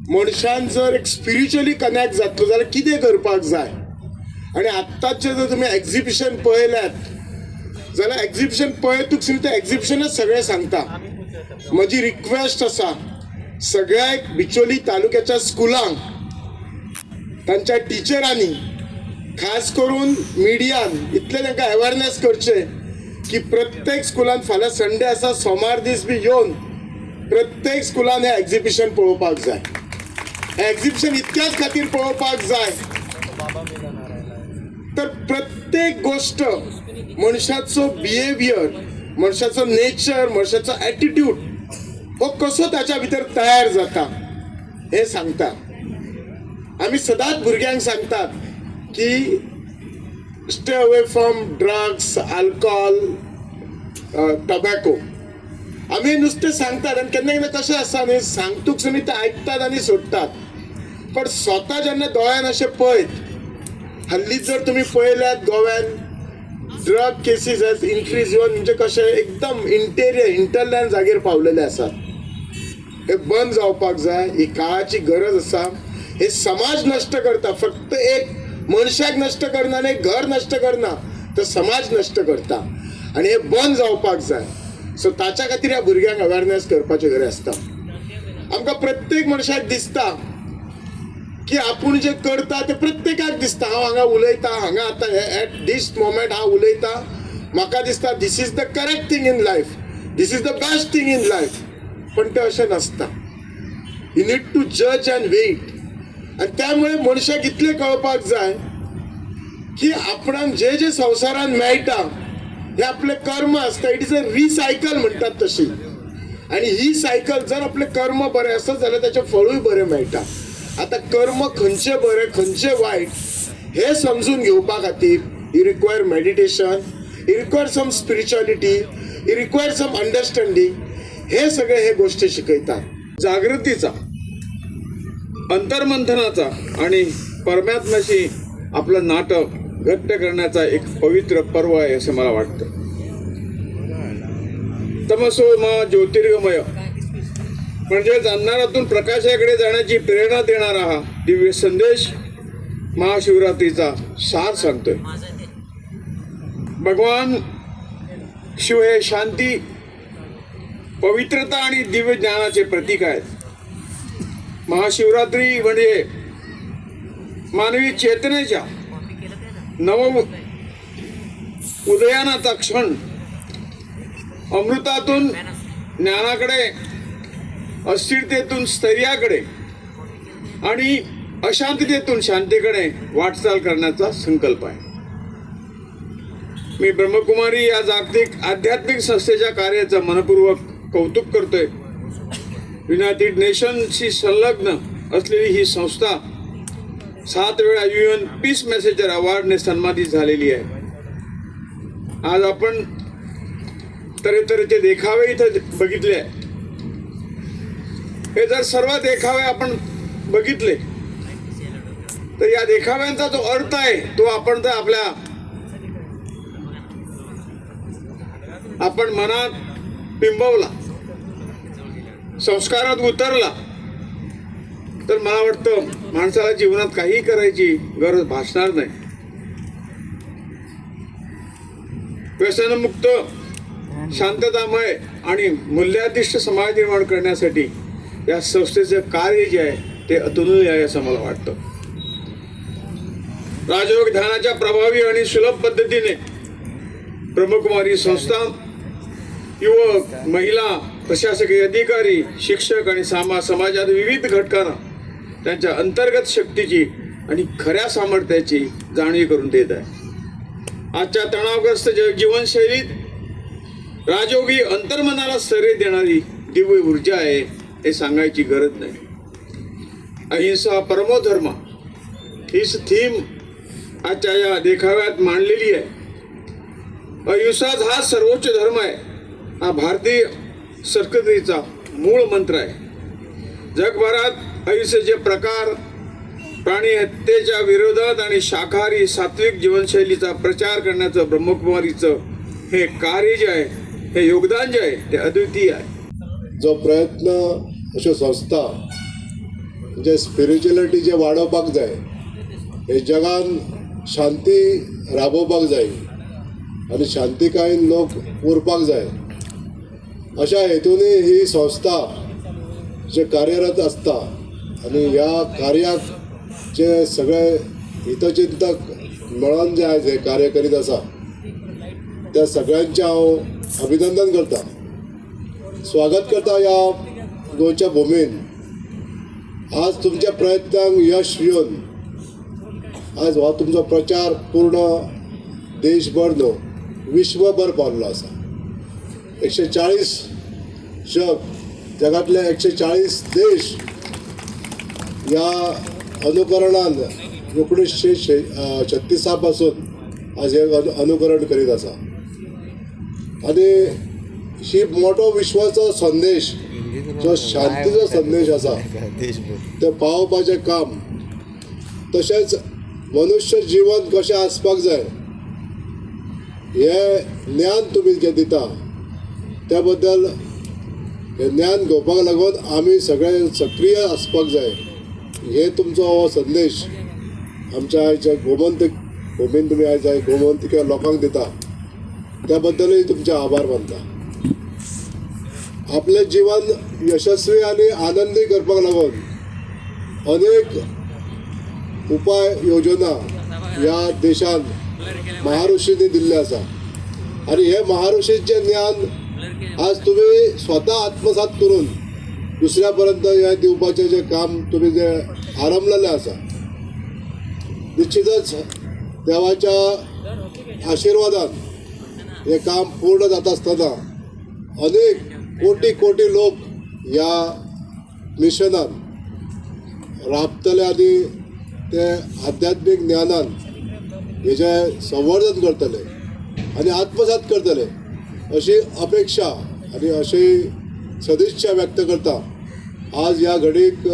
मनशान जर एक स्पिरिच्युअली कनॅक्ट जातलो जाल्यार कितें करपाक जाय. आनी आत्ताचें जर तुमी एग्जिबिशन पळयल्यात जाल्यार एग्जिबिशन पळयतूच सुद्दां तें एग्जिबिशनच सगळें सांगता. म्हजी रिक्वेस्ट आसा सगळ्या बिचोली तालुक्याच्या स्कुलांक, तांच्या टिचरांनी, खास करून मिडियान इतलें तांकां अवेरनेस करचें की प्रत्येक स्कुलान फाल्यां संडे आसा, सोमार दीस बी येवन प्रत्येक स्कुलान हें एग्जिबिशन पळोवपाक जाय. हें एग्जिबिशन इतक्याच खातीर पळोवपाक जाय तर प्रत्येक गोश्ट मनशाचो बिहेवियर, मनशाचो नेचर, मनशाचो एटिट्यूड हो कसो ताच्या भितर तयार जाता हें सांगता. आमी सदांच भुरग्यांक सांगतात की stay away from drugs, alcohol, tobacco. आमी नुस्तें सांगतात आनी केन्ना केन्ना कशें आसता न्ही, सांगतूच न्ही ते आयकतात आनी सोडटात. पण स्वता जेन्ना दोळ्यान अशें पळयत, हल्लीच जर तुमी पळयल्यात गोव्यान drug cases has increase even, म्हणजे कशें एकदम इंटेरियर हिंटरलँड जागेर पावलेले आसात. हे बंद जावपाक जाय, ही काळाची गरज आसा. हे समाज नश्ट करता, फक्त एक मनशाक नश्ट करना न्ही, घर नश्ट करना, तर समाज नश्ट करता आनी हे बंद जावपाक जाय. सो ताच्या खातीर ह्या भुरग्यांक अवेरनेस करपाची गरज आसता. आमकां प्रत्येक मनशाक दिसता की आपूण जें करता तें प्रत्येकाक दिसता. हांव हांगा उलयतां, हांगा आतां एट दीस मोमेंट हांव उलयतां, म्हाका दिसता this is the correct thing in life, this is the best thing in life. पण तें अशें नासता. You need to judge and wait. आनी त्यामुळे मनशाक इतलें कळपाक जाय की आपणाक जे जे संवसारान मेळटा हे आपलें कर्म आसता. It is a recycle म्हणटात तशी. आनी ही सायकल जर आपलें कर्म बरें आसत जाल्यार ताचें फळूय बरें मेळटा. आतां कर्म खंयचें बरें खंयचें वायट हें समजून घेवपा खातीर you require meditation, you require some spirituality, you require some understanding. हे सगळे हे गोष्टी शिकयतात. जागृतीचा, अंतर्मंथनाचा आणि परमात्म्याशी आपलं नातं घट्ट करण्याचा एक पवित्र पर्व आहे असं मला वाटतं. तमसो मा ज्योतिर्गमय म्हणजेच अंधारातून प्रकाशाकडे जाण्याची प्रेरणा देणारा हा दिव्य संदेश महाशिवरात्रीचा सार सांगतोय. भगवान शिव हे शांती, पवित्रता आणि दिव्य ज्ञानाचे प्रतीक आहेत. महाशिवरात्री म्हणजे मानवी चेतनेच्या नव उदयानाचा क्षण, अमृतातून ज्ञानाकडे, अस्थिरतेतून स्थैर्याकडे आणि अशांततेतून शांतीकडे वाटचाल करण्याचा संकल्प आहे. मी ब्रह्मकुमारी या जागतिक आध्यात्मिक संस्थेच्या कार्याचं मनपूर्वक कौतुक करतोय. युनायटेड नेशनशी संलग्न असलेली ही संस्था 7 वेळा युएन पीस मेसेंजर अवॉर्डने सन्मानित झालेली आहे. आज आपण तऱ्हेतऱ्हेचे देखावे इथं बघितले आहे. हे जर सर्व देखावे आपण बघितले तर या देखाव्यांचा जो अर्थ आहे तो आपण जर आपल्या आपण मनात बिंबवला, संस्कारात उतरला तर मला वाटतं माणसाला जीवनात काही करायची गरज भासणार नाही. व्यसनमुक्त, शांततामय आणि मूल्याधिष्ठ समाज निर्माण करण्यासाठी या संस्थेचं कार्य जे आहे ते अतुलनीय आहे असं मला वाटतं. राजयोग ध्यानाच्या प्रभावी आणि सुलभ पद्धतीने ब्रह्मकुमारी संस्था युवक, महिला, प्रशासकीय अधिकारी, शिक्षक आणि समाजात विविध घटकांना त्यांच्या अंतर्गत शक्तीची आणि खऱ्या सामर्थ्याची जाणीव करून देत आहे. आजच्या तणावग्रस्त जीवनशैलीत राजयोगी अंतर्मनाला स्थैर्य देणारी दिव्य ऊर्जा आहे हे सांगायची गरज नाही. अहिंसा परमोधर्म हीच थीम आजच्या या देखाव्यात मांडलेली आहे. अहिंसाच हा सर्वोच्च धर्म आहे, हा भारतीय संस्कृतीचा मूळ मंत्र आहे. जगभरात अहिंसेचे प्रकार, प्राणी हत्येच्या विरोधात आणि शाकाहारी सात्विक जीवनशैलीचा प्रचार करण्याचं ब्रह्मकुमारीचं हे कार्य जे आहे, हे योगदान जे आहे ते अद्वितीय आहे. जो प्रयत्न अश्यो संस्था म्हणजे स्पिरिच्युअलिटी जे वाडोवपाक जाय, हे जगान शांती राबोवपाक जाय आनी शांतिकायेन लोक उरपाक जाय, अशा हेतून ही संस्था जे कार्यरत आसता आनी ह्या कार्याक जे सगळे हितचिंतक मेळोन जे आयज हें कार्य करीत आसा त्या सगळ्यांचें हांव अभिनंदन करता, स्वागत करता. ह्या गोंयच्या भुमीन आज तुमच्या प्रयत्नांक यश येवन आज हो तुमचो प्रचार पूर्ण देशभर न्हू विश्वभर पावल्लो आसा. 140 जग जगातले 140 देश ह्या अनुकरणान 1936 पासून आज हे अनुकरण करीत आसा. आनी ही मोठो विश्वाचो संदेश जो शांतीचो संदेश आसा ते पावोवपाचें काम, तशेंच मनुष्य जीवन कशें आसपाक जाय हें ज्ञान तुमी जें दिता त्या बद्दल हें ज्ञान घेवपाक लागून आमी सगळे सक्रीय आसपाक जाय. हे तुमचो हो संदेश आमच्या आयच्या गोमंत भुमीन तुमी आयज गोमंतकीय लोकांक दिता त्या बद्दलूय तुमचे आभार मानता. आपलें जीवन यशस्वी आनी आनंदी करपाक लागून अनेक उपाय योजना ह्या देशान महाऋषींनी दिल्ले आसा आनी हे महाऋषींचें ज्ञान आज तुमी स्वता आत्मसात करून दुसऱ्या पर्यंत हें दिवपाचें जें काम तुमी जें आरंभलेलें आसा, निश्चितच देवाच्या आशिर्वादान हें काम पूर्ण जाता आसतना अनेक कोटी कोटी लोक ह्या मिशनान राबतले आनी ते आध्यात्मीक ज्ञानान हेजें संवर्धन करतले आनी आत्मसात करतले अशी अपेक्षा आनी अशी सदिच्छा व्यक्त करता. आज ह्या घडीक